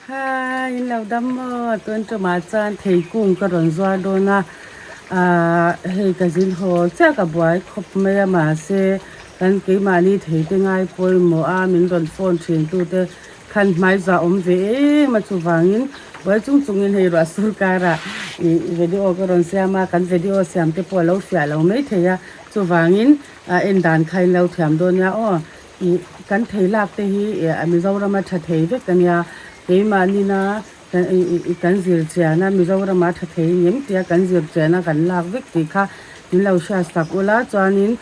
Hi in lo dam maw tun tumah chuan theikung ka rawn zuar dawn a ahh hei ka zin haw chiah ka buai khawp mai a mahse kan keimahni thei te ngai pawimawh a min rawn phone thin tute khan hmaiza awm ve em a chuvangin buai chung chungin hei ruah sur karah ih video ka rawn siam a kan video siam te pawh a lo fiah lo maithei a chuvangin a en dan kha in lo thiam dawn nia aw. Ih kan thei lak te hi ih Mizoram a tha thei vek a nia, keimahni-na ih kan zir chian a Mizoram a tha thei ngem tia kan zir chian a kan lak vek tih kha min lo hriat sak ula chuanin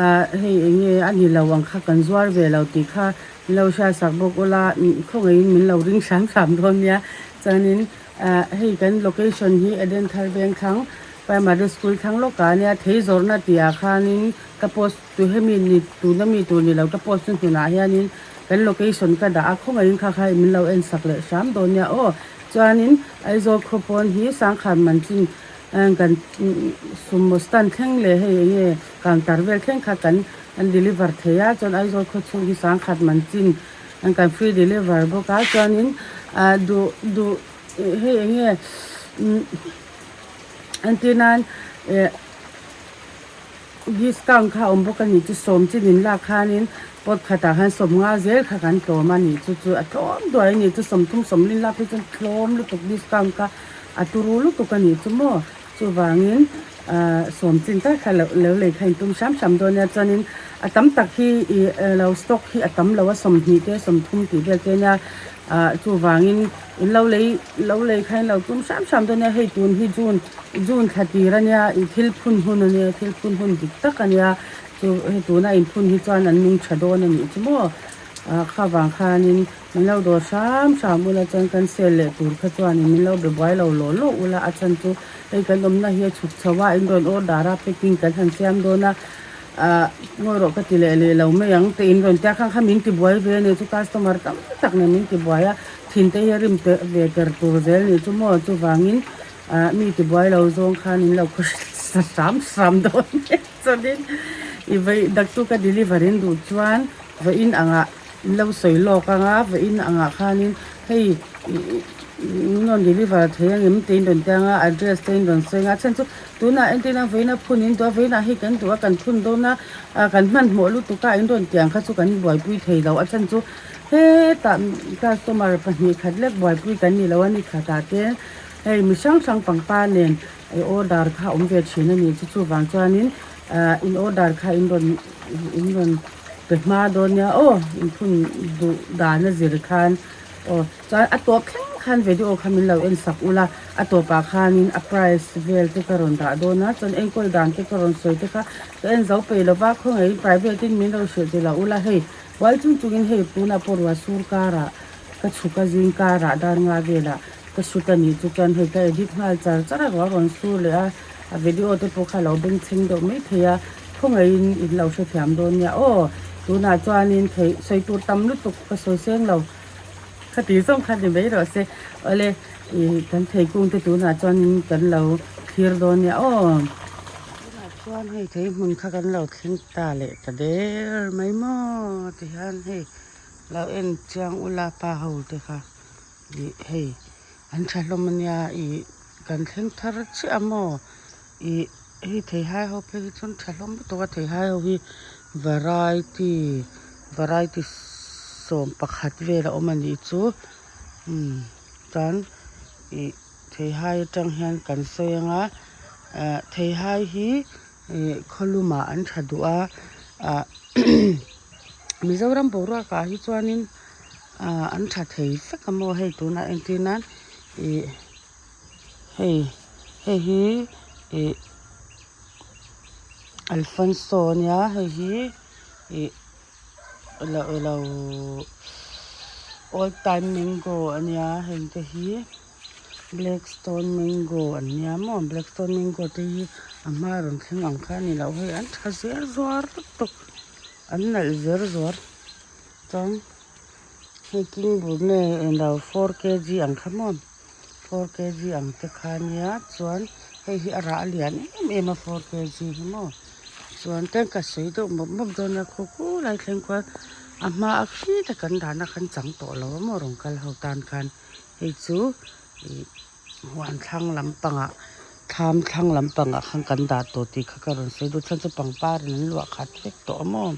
ah hei eng nge a ni lo ang kha kan zuar ve lo tih kha min lo hriat sak bawk ula khawngaihin min lo ring hram hram dawn nia chuanin ah hei kan location hi Edenthar Vengthlang Primary School thlang lawkah a nia thei zawrhna tih ah khanin ka post Tu hemi ni tuna mi tur ni lo ka post chu hnunah hianin kan location ka dah a khawngaihin kha kha min lo en sak leh hram dawn nia aw. Chuanin Aizawl khaw pawn hi Sangkhan Manchin kan sumo stand thleng leh hei eng nge counter vel thleng kha kan kan deliver thei a chuan Aizawl khaw chhung hi Sangkhat Manchin kan free deliver bawk a chuanin ah duh duh hei eng nge entir nan eh. Discount kha a awm bawk a nih chu sawm chin in lak khanin pot khatah khan sawmnga zel kha kan tlawm a nih chu chu a tlawm duai a nih chu sawmthum sawmlin lak hi chuan tlawm lutuk discount kha a turu lutuk a nih chu maw chuvangin ahh sawm chin tak kha lo lo lei kha in tum hram hram dawn nia chuanin a tam tak hi ih lo stock hi a tam lo a sawmhnih te sawmthum tih vel te ania ah chuvangin in lo lei lo lei kha in lo tum hram hram dawn nia hei tun hi june june thla tir ania ih thil phun hun ania thil phun hun dik tak ania chu hei tuna in phun hi chuan an nung tha dawn anih chu maw ah kha vang khanin min lo dawr hram hram ula chuan kan sel leh tur kha chuanin min lo be buai lo law law ula a chhan chu hei kan awmna hi a chhuk chho a in rawn order a packing kan han siam dawn a. Ah ngawi rawh ka ti leh leh lo mai ang te in rawn tia khan kha min ti buai ve a ni chu customer tam tak nen min ti buai a thin te hi a rim teh ve ter tur zel ni chu maw chuvangin ah mi ti buai lo zawng khan in lo khaw hram hram dawn nia chuanin i vawi daktuk a deliver in duh chuan vawiin angah in lo sawi lawk anga vawiin angah khanin hei ih min rawn deliver thei angem te in rawn tia anga address te in rawn sawi anga a chhan chu Tunah entirna vawiina phun in duh a, vawiinah hei kan duh a, kan phun dawn a, ah kan hmanhmawh lutuk a, in rawn tiang kha chu kan buaipui thei lo. A chhan chu hetah customer pahnih khat lek buaipui kan ni lo a ni khatah te hei mi hrang hrang pangpar nen i order kha a awm ve thin a ni. Chu chuvang chuanin ah in order kha in rawn in rawn pe hma dawn nia aw, in phun duh dan a zir khan aw. Chuan a tawp thleng khan video kha min lo en sak ula, a tawpah khanin a price vel te ka rawn dah dawn a, chuan enkawl dan te ka rawn sawi te kha ka en zo peih lova, khawngaihin private in min lo hrilh duh loh ula, hei buai chung chungin hei tunah pawh ruah sur karah ka chhuk a zing karah dar nga velah ka shoot a nih chu chuan hei ka edit nghal char char a, ruah rawn sur leh a, a video te pawh kha a lo bengchheng deuh maithei a, khawngaihin in lo hrethiam dawn nia aw, tunah chuanin thei sawi tur tam lutuk ka sawi seng lo. Khati zawng kha ni mai rawh se. Awle ih kan theikung te tunah chuanin kan lo thlir dawn nia aw. Tunah chuan hei thei hmun kha kan lo thleng ta leh ta der mai maw ti hian hei lo en chiang ula pa ho te kha ih hei an tha hlawm ania ih kan thleng thar chiah a maw ih hei theihai ho phei hi chuan tha hlawm lutuk a theihai ho hi variety variety 11 vel a awm a nih chu umm chuan ih theihai atang hian kan sawi anga ah theihai hi ih khawlumah an tha duh a ah Mizoram boruak ah hi chuanin ah an tha thei vek a maw hei tunah entir nan ih hei hei hi ih Alfonso a nia hei hi ih lo lo old time mango a nia heng te hi black stone mango an nia maw black stone mango te hi a hma rawn thleng ang kha a ni lo hei an tha zel zuar lutuk an nalh zer zuar chuan hei king burne englo 4 kg ang kha maw. 4 kg ang te kha nia chuan hei hi a rah lian em em a 4 kg hi maw chuan tlem ka sawi deuh mawp mawp dawn a khaw khu lai thleng khuan a hma a khi te kan dahna khan chang tawh lo a maw rawn kal ho tan khan. Hei chu ih huan thlang lampangah thlam thlang lampangah khan kan dah tawh tih kha ka rawn sawi duh chhan chu pangpar in an luah khat vek tawh a maw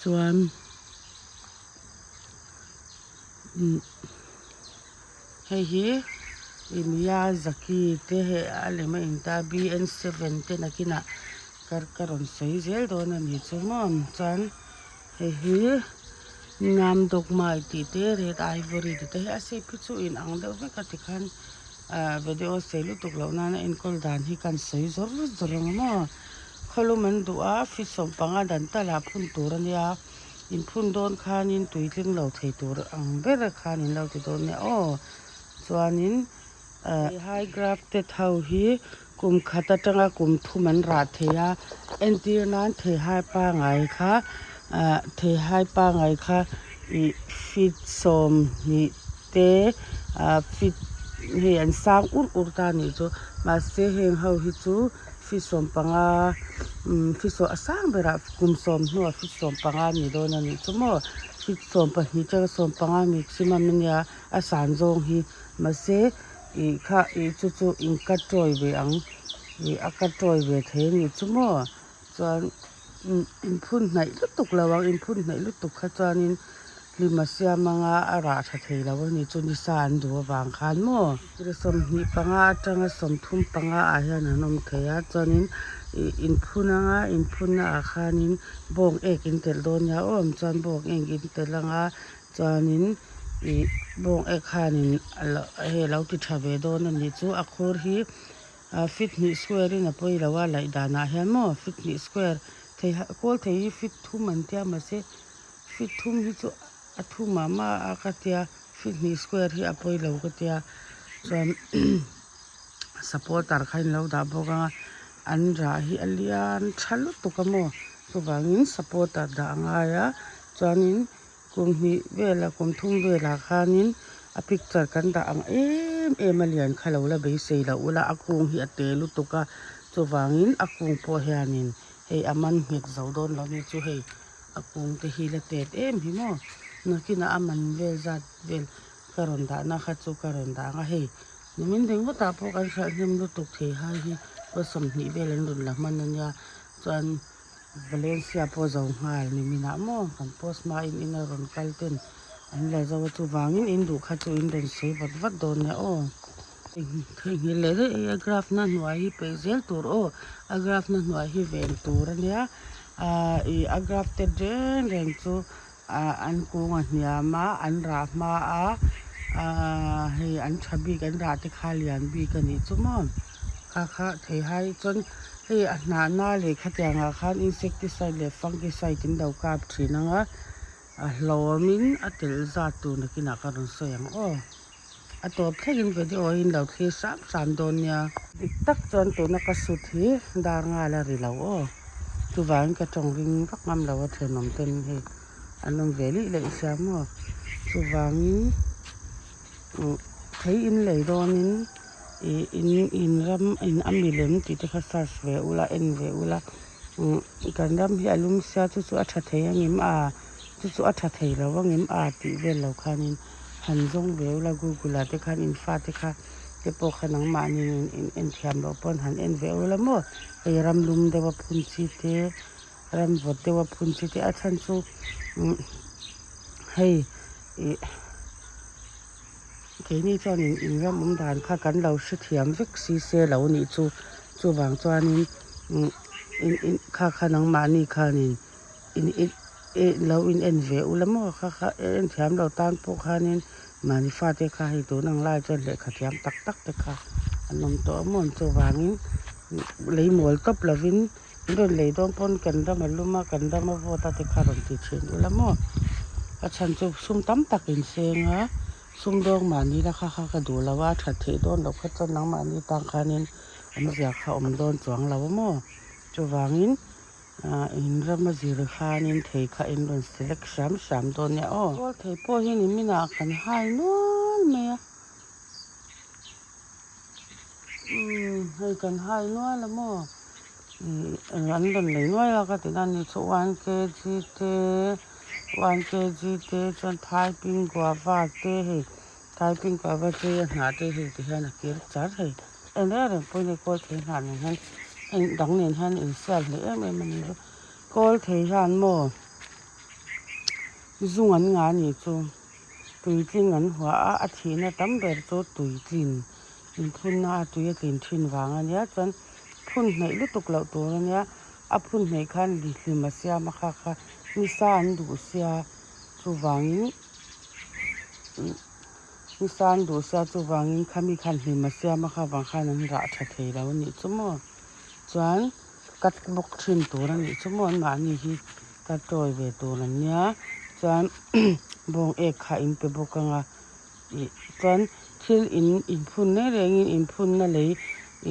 chuan umm hei hi Miyazaki te hei a lem a inta B_N seven te nakinah ka ka rawn sawi zel dawn a ni chu maw chuan. Hei hi Nam Dogmai tih te Red Ivory tih te hi a shape hi chu in ang deuh vek a tikhan ah video sei lutuk loh nana enkawl dan hi kan sawi zawr zawr ang maw khawlum an duh a feet sawmpanga dan talah phun tur a nia inphun dawn khanin tui tling lo thei tur ang ber khan in lo ti dawn nia aw chuanin. High grafted ho hi kum khat atanga kum thum an rah thei a entir nan theihai pangai kha ah theihai pangai kha ih feet sawmhnih te ah feet hei an sang ur ur ta a nih chu mahse heng ho hi chu feet sawmpanga umm feet sawm a sang berah kum sawm hnuah feet sawmpanga a ni dawn a nih chu maw feet sawmpahnih atanga sawmpanga maximum a nia a san zawng hi. Mahse ih kha ih chu chu in ka tawi ve ang ih a ka tawi ve thei a nih chu maw chuan in phun hnaih lutuk lo ang in phun hnaih lutuk kha chuanin hlim a siam anga a rah tha thei lo a ni chu nisa an duh avang khan maw. 25 atanga 35 ah hian an awm thei a chuanin ih in phun anga in phun na ah khanin bawng ek in telh dawn nia awm chuan bawng ek in telh anga chuanin ih bawng ek khanin a lo hei a lo ti tha ve dawn a nih chu a khur hi ah feet hnih square in a pawi lo a laih danah hian maw feet hnih square thei kawl thei hi feet thum an tia mahse feet thum hi chu a thu mah mah a ka tia feet hnih square hi a pawi lo ka tia chuan supporter kha in lo dah bawk anga an rah hi a lian tha lutuk a maw chuvangin supporter dah a ngai a chuanin. Kum hnih velah kum thum velah khanin a picture kan dah ang em em a lian kha lo la beisei loh ula a kung hi a te lutuk a chuvangin a kung pawh hianin hei a man nghet zo dawn lo ni chu hei a kung te hi la tet em hi maw nakinah a man vel zat vel ka rawn dahna kha chu ka rawn dah ang a hei nimin ringawtah pawh kan hralh hnem lutuk thei hai hi vawi 20 vel an rawn la hman ania chuan. Valencia pawh zo nghal ni minah maw kan post hma in in a rawn kal ten an la zo a chuvangin in duh kha chu in rawn sawi vat vat dawn nia aw theihnghilh leh daih a graph na hnuai hi peih zel tur aw a graph na hnuai hi ven tur a nia ah ih a graph te reng reng chu ah an kung a hniam a an rah hma a ah hei an tha bik an rah te kha lian bik a nih chu maw kha kha theihai chuan hei a hnahna leh khatiangah khan insecticide leh fungicide in lo kap thin ang a a hlawmin a telh zat tur nakinah ka rawn sawi ang aw a tawp thlengin video hi in lo thlir hram hram dawn nia. Dik tak chuan tuna ka sut hi dar nghal a ri lo aw chuvangin ka tawng ring vak ngam lo a thenawm ten hei an awm ve lih leh sia maw chuvangin uhh thei in lei dawnin ih in in ram in a milem tih te kha search ve ula en ve ula uhh kan ram hi a lum sia chu chu a tha thei angem a chu chu a tha thei lo angem a tih vel lo khanin. Han zawng ve ula google ah te khan in fate kha te pawh kha nangmahni in en thiam loh pawn han en ve ula maw hei ram lum deuh a phun chi te ram vawt deuh a phun chi te a chhan chu umm hei ih keini chuanin in ram awm dan kha kan lo hrethiam vek si se lo nih chu chuvang chuanin umm in in kha kha nangmahni khanin. In in lo in en ve ula maw kha kha en thiam lo tan pawh khanin mahni fate kha hei tun ang lai chuan lehkha thiam tak tak te kha an awm tawh a maw chuvangin lei mual tawp lovin in rawn lei dawn pawn kan ram a lum a kan ram a vawt a te kha rawn ti thin ula maw a chhan chu sum tam tak in seng a sum dawng mahni la kha kha ka duh lo a a that theih dawn loh kha chuan nangmahni tan khanin awmzia kha awm dawn chuang lo a maw chuvangin. Ah in ram a zir khanin thei kha in rawn select hram hram dawn nia aw. Kawl thei pawh hi nimin ah kan hai nual mai a. Umm hei kan hai nual a maw. Ih an rawn lei nuai a ka ti na ni chu one kg te 1 kg te chuan thaiping guava te hei thaiping guava te a hnah te hei ti hian a kir char hei en reng reng pawhin hei kawl thei hnah nen hian eng dang nen hian a insial hle em em a ni chu kawl thei hian maw zung an ngah a nih chu tuitling an huah a a thihna tam ber chu tuitlin inphunna a tui a tlin thin vang a nia chuan phun hnaih lutuk loh tur a nia a phun hnaih khan li hlim a siam a kha kha nisa an duh sia chuvangin nisa an duh sia chuvangin khami khan hlim a siam a kha vang khan an rah tha thei lo a nih chu maw chuan cut bawk thin tur a nih chu maw anmahni hi cut tawi ve tur an nia chuan bawng ek kha in pe bawk anga ih chuan thil in inphun reng rengin inphunna lei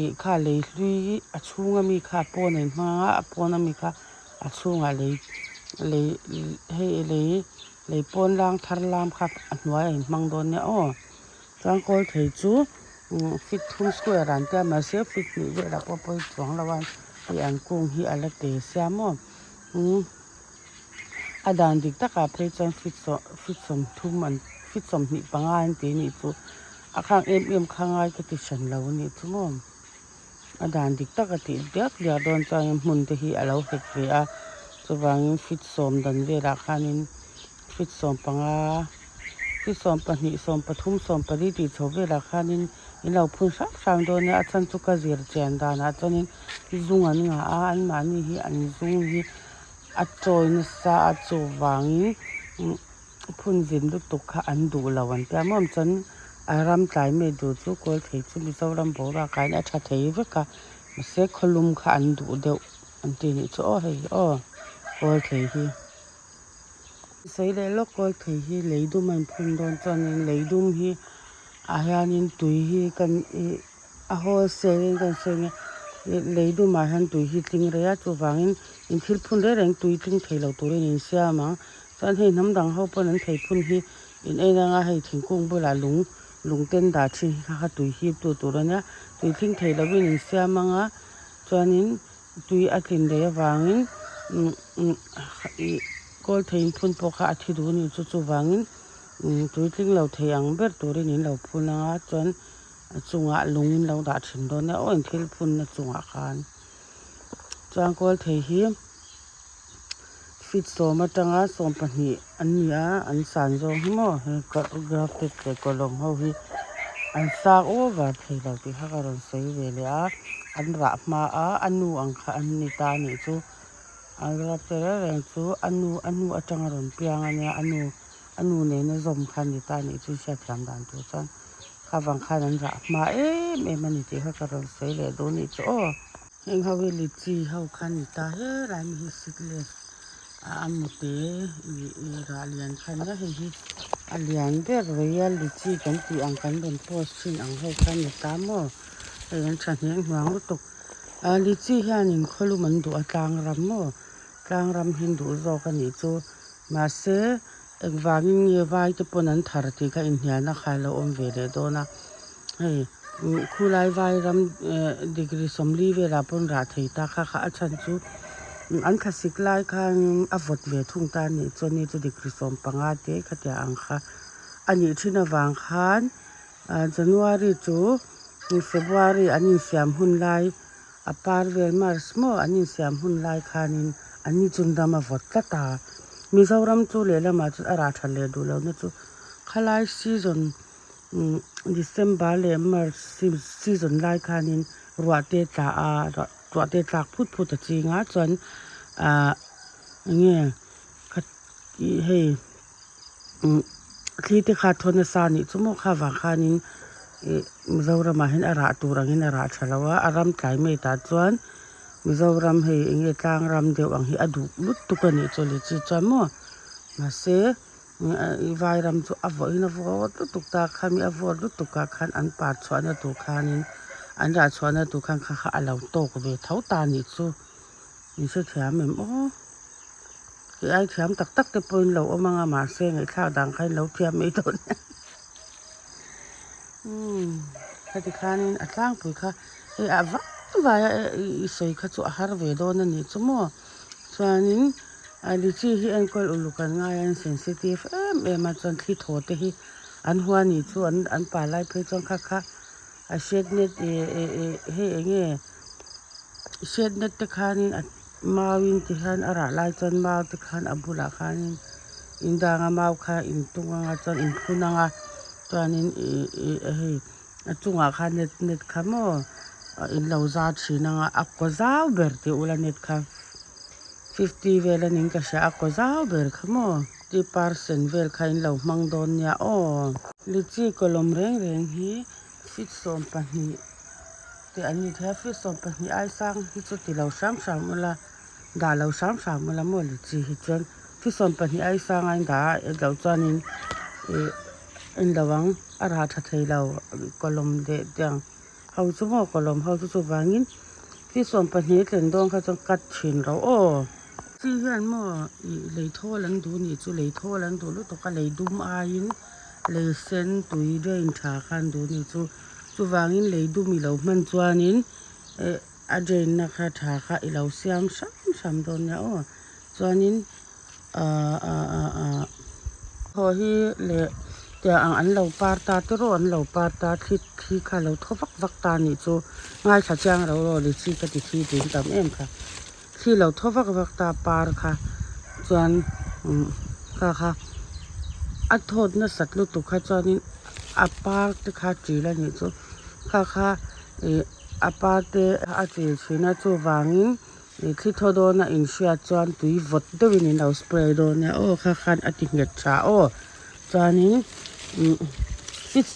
ih kha lei hlui hi a chhung ami kha a pawn a inhmang anga a pawn ami kha a chhungah lei lei hei lei lei pawn lang thar lam kha a hnuai a inhmang dawn nia aw chuan kawl thei chu feet thum square an tia mahse feet hnih velah pawh pawi chuang lo a hei an kung hi a la te sia maw umm. A dan dik takah phei chuan feet sawm feet sawmthum an feet 25 an ti anih chu a khang em em kha ngai ka ti hran lo anih chu maw a dan dik taka tih diak diak dawn chuan hmun te hi a lo hek ve a chuvangin feet 10 dan velah khanin feet 15 feet 12 13 14 tih chho velah khanin in lo phun hrang hrang dawn nia a chhan chu ka zir chian danah chuanin zung an ngah a anmahni hi an zung hi. A chawi nasa a chuvangin phun zin lutuk kha an duh lo an tia maw chuan a ram tlai mai duh chu kawl thei chu Mizoram boruak ah hian a tha thei vek a mahse khawlum kha an duh deuh an ti nih chu aw hei aw kawl thei hi sawi leh lawk kawl thei hi lei dum a inphun dawn chuanin lei dum hi ah hianin tui hi kan ih. A wholesale in kan sawi nia ih lei dumah hian tui hi tling rei a chuvangin in thil phun reng reng tui tling thei lo turin in siam ang chuan hei hnam dang ho pawn an thei phun hi in en anga hei thingkung bulah lung lung ten dah thin hi kha kha tui hip tu tur a nia tui tling thei lovin in siam anga chuanin tui a tlin rei avangin umm umm ih kawl thei in phun pawh kha a thi duh a nih chu chuvangin umm tui tling lo thei ang ber turin in lo phun anga chuan. A chungah lung in lo dah thin dawn nia aw in thil phunna chungah khan chuan kawl thei hi feet 10 atanga 12 an ni a an san zawng hi maw he grafted leh kawlawng ho hi an sang over thei lo tih kha ka rawn sawi ve leh a an rah hma a a nu ang kha an ni ta anih chu an grafted reng reng chu a nu a nu atanga rawn piang a nia a nu a nu nena zawm kha a ni ta anih chu hriatthiam dan tur chuan. Kha vang khan an rah hma em em a ni tih kha ka rawn sawi leh duh anih chu aw. Heng ho hi litchi ho kha a ni ta helai mi hi seedless a a mute ih rah lian kha nia hei hi a lian ber royal litchi kan tih ang kan rawn post thin ang ho kha a ni ta maw hei an tha hneng hnuang lutuk ah litchi hianin khawlum an duh a tlang ram maw tlang ram hi an duh zawk a nih chu mahse. Engvangin nge vai te pawn an thar tih kha inhnialna kha a lo awm ve leh dawn a, hei khulai vai ram degree 40 velah pawn rah thei ta kha kha a chhan chu an thlasik lai khan a vawt ve thung ta a nih chuan ni chu degree 15 te khatiang ang kha a nih thin avang khan January chu February an insiam hun lai a par vel March maw an insiam hun lai khanin an ni chun ram a vawt tlat a, Mizoram chu lehlamah chuan a rah that leh duh lohna chu khalai season December leh March season lai khanin ruah te tla a ruah te tlak phut phut a ching a chuan ah eng nge ih hei thli te kha thawn nasa anih chu maw kha vang khanin ih Mizoramah hian a rah tur angin a rah tha lo a a ram tlai mai tah chuan Mizoram hei eng nge tlang ram deuh ang hi a duh lutuk a nih chu litchi chuan maw mahse vai ram chu a vawhin a vawt lutuk ta khami a vawt lutuk ah khan an par chhuahna tur khanin an rah chhuahna tur khan kha kha a lo tawk ve tho ta anih chu. In hrethiam em aw? Kei ai thiam tak tak te pawhin lo awm anga mahse ngaihthlak dan kha in lo thiam mai dawn nia. Umm heti khanin a tlangpui kha hei a vai vai a i sawi kha chu a har ve dawn a nih chu maw. Chuanin. A litchi hi enkawl uluk an ngai a an sensitive em em a chuan thli thaw te hi an hua ni chu an an pa lai phei chuan kha kha a shade net eh eh eh hei eng nge shade net te khanin a mau in ti hian a rah lai chuan mau te khan a bulah khanin in dang a mau kha in tung anga chuan in phun anga chuanin ih ih hei a chungah khan net net kha maw in lo zar thin anga a kaw zau ber tih ula net kha 50 vel a ning ka hria a kaw zau ber kha maw ti percent vel kha in lo hmang dawn nia aw. Litchi kawlawm reng reng hi feet 12 te an ni thei a feet 12 ai sang hi chu ti lo hram hram ula dah lo hram hram ula maw litchi hi chuan feet 12 ai sang a in dah a eng loh chuanin ih en lo ang a rah tha thei lo kawlawm leh tiang ho chu maw kawlawm ho chu chuvangin feet 12 thlen dawn kha chuan cut thin ro aw. Chi hian maw ih lei thawl an duh nih chu lei thawl an duh lutuk a lei dum aiin lei sen tui drain tha kha an duh nih chu chuvangin lei dum i lo hman chuanin eh a drain na kha tha kha i lo siam hram hram dawn nia aw chuanin ah ah ah ah thaw hi leh tiang ang an lo par ta te rawh an lo par ta thli thli kha lo thaw vak vak ta nih chu ngaithla chiang ro ro li chi ka ti thi tih an tam em kha thli lo thaw vak vak ta par kha chuan umm kha kha a thawt nasat lutuk kha chuanin a par te kha ṭil a nih chu kha kha ih a par te a ṭil thin a chuvangin. Ih thli thaw dawna inhriat chuan tui vawt deuhin in lo spray dawn nia aw kha khan a ti nghet tha aw chuanin umm feet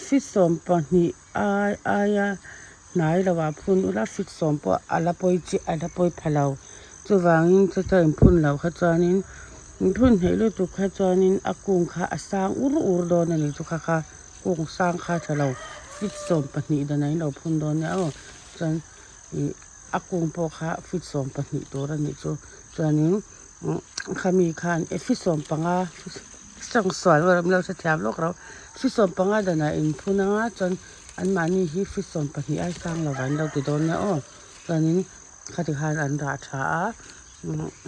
feet 12 ai aia hnai lovah phun ula feet 10 pawh a la pawi chiah a la pawi pha lo chuvangin chutia inphun loh kha chuanin inphun hnaih lutuk kha chuanin a kung kha a sang ur ur dawn a ni chu kha kha kung sang kha tha lo feet 12 danah in lo phun dawn nia aw chuan. Ih a kung pawh kha feet 12 tur a nih chu chuanin khami khan e feet 15 sawngsual vel awm lo hrethiam lawk lo feet 15 danah inphun anga chuan anmahni hi feet 12 ai sang lo an lo ti dawn nia aw chuanin khati khan an rah tha a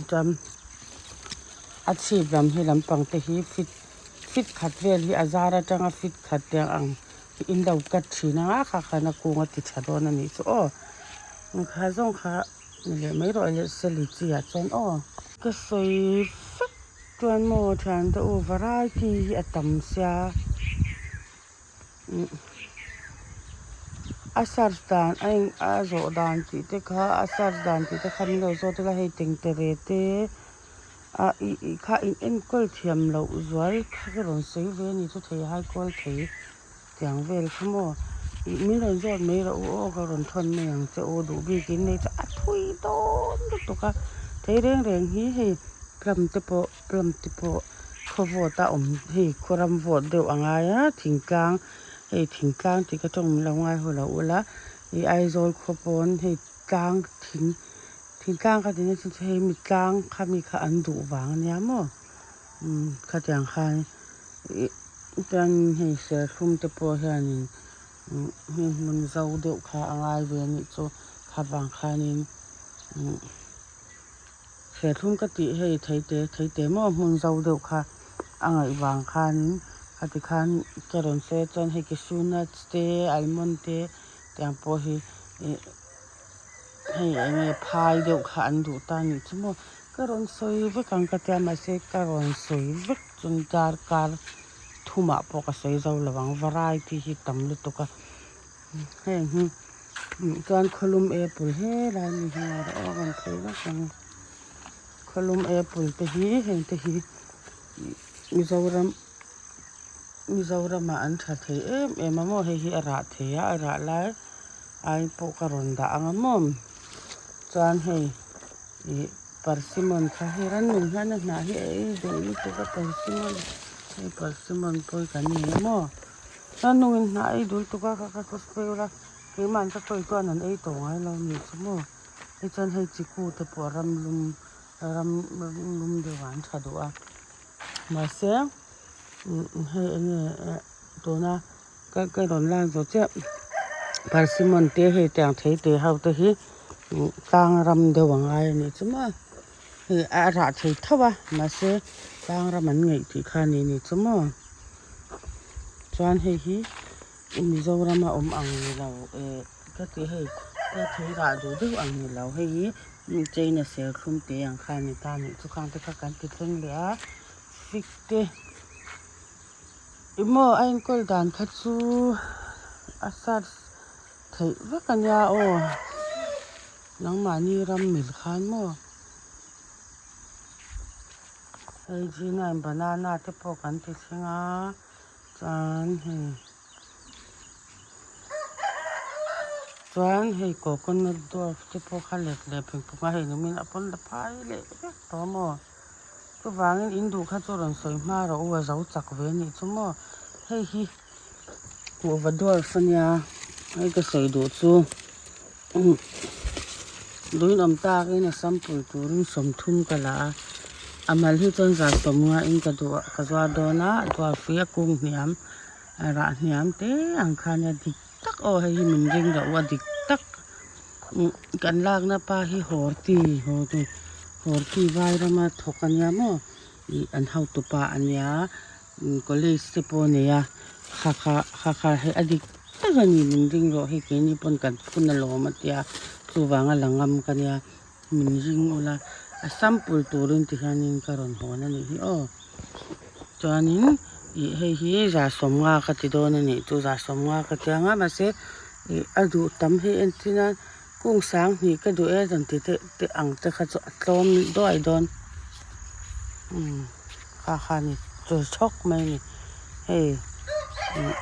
chuan a chhip lam hi lampang te hi feet feet khat vel hi a zar atanga feet khat te ang. In lo cut thin anga kha khan a kung a ti tha dawn a nih chu aw kha zawng kha ni leh mai rawh leh seli chi ah chuan aw. Ka sawi vek chuan maw thian te u variety hi a tam sia a search dan a eng a zawh dan tih te kha a search dan tih te kha min lo zawt ila hei tengtere te ah ih ih kha in enkawl thiam loh zual kha ka rawn sawi ve a ni chu thei hai kual thei tiang vel kha maw ih min rawn zawt mai rawh u aw ka rawn thawn mai ang che u duh bikin nei chu a thui dawn lutuk a thei reng reng hi hei plum te pawh plum te pawh khaw vawt a awm hei khaw ram vawt deuh a ngai a thingtlang hei thingtlang tih ka tawng min lo ngai haw lo ula ih Aizawl khaw pawn hei tlang thing. Thingtlang ka tihna chu hei mi tlang kha mi kha an duh vang ania maw umm khatiang khan ih chuan hei serthlum te pawh hianin umm hei hmun zo deuh kha a ngai ve anih chu kha vang khanin umm serthlum ka tih hei theite theite maw hmun zo deuh kha a ngaih vang khanin khati khan ka rawn sawi a chuan hei cashew nuts te almond te tiang pawh hi ih. Hei eng nge phai deuh kha an duh ta nih chu maw ka rawn sawi vek ang ka tia mahse ka rawn sawi vek chuan darkar thumah pawh ka sawi zo lo ang variety hi tam lutuk a heng hi chuan khawlum apple helai mi hi a rawn phei vek ang khawlum apple te hi heng te hi Mizoram Mizoramah an tha thei em em a maw hei hi a rah thei a a rah lai. Ai pawh ka rawn dah ang a maw chuan hei ih persimmon kha hei rannung hian a hnah hi a ei duh lutuk a persimmon hei persimmon pawh hi kan nei a maw rannungin hnah a ei duh lutuk a kha kha ka spray ula keimahni ka sawi chuan an ei tawh ngai lo a nih chu maw tichuan hei chiku te pawh ram lum ram lum deuh ah an tha duh a mahse hei eng nge tuna. Ka ka rawn lan zawh chiah persimmon te hei tiang thei te ho te hi tlang ram deuh a ngai a nih chu maw. Hei a rah thei tho a mahse tlang ram an ngeih tih kha a ni ni chu maw chuan hei hi Mizoram a awm ang ni lo eh ka ti hei ka thei rah duh deuh ang ni lo hei hi China serthlum te ang kha a ni ta a nih chu khang te kha kan ti thleng leh a fig te ih maw a enkawl dan kha chu a search theih vek a nia aw nangmahni ram mil khan maw. Hei G9 banana te pawh kan ti thleng a chuan hei chuan hei coconut dwarf te pawh kha let leh pheng phung a hei nimin a pawn la phai leh vek tawh a maw chuvangin in duh kha chu rawn sawi hma rawh u a zo chak ve anih chu maw hei hi kuhva dwarf ania hei ka sawi duh chu. Luin awm takin a sample turin 30 ka la a, a mal hi chuan zan 50 in ka duh ka zuar dawn a, dwarf hi a kung hniam a rah hniam te ang kha ania dik tak aw hei hi min ring loh a dik tak kan lakna pa hi horti horti vai rama thawk ania maw ih an hotu pa ania. College te pawh a nei a kha kha kha kha hei a dik tak a ni min ring rawh hei keini pawn kan phun alawm a tia chuvang a la ngam ka nia min ring ula a sample turin ti hianin ka rawn hawn a nih hi aw chuanin ih hei hi 50 ka ti dawn a nih chu 50 ka ti anga mahse ih a duh tam hi entir nan kung 2000 ka duh e rawn ti te te ang te kha chu a tlawm duai dawn umm. Kha kha ni chawi thawk mai a ni hei ih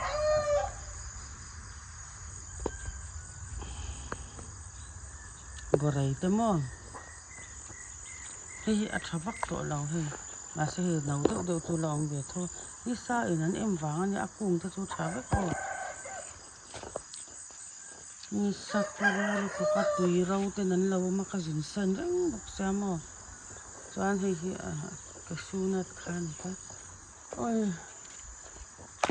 bawrei te maw hei hi a tha vak tawh lo hei mahse hei no deuh deuh chu la awm ve tho a nisa in an em vang a nia a kung te chu tha vek aw nisa tur lutuk a tui ro ten an lo awm a ka zin san reng bawk sia maw. Chuan hei hi cashew nut kha a ni ta awi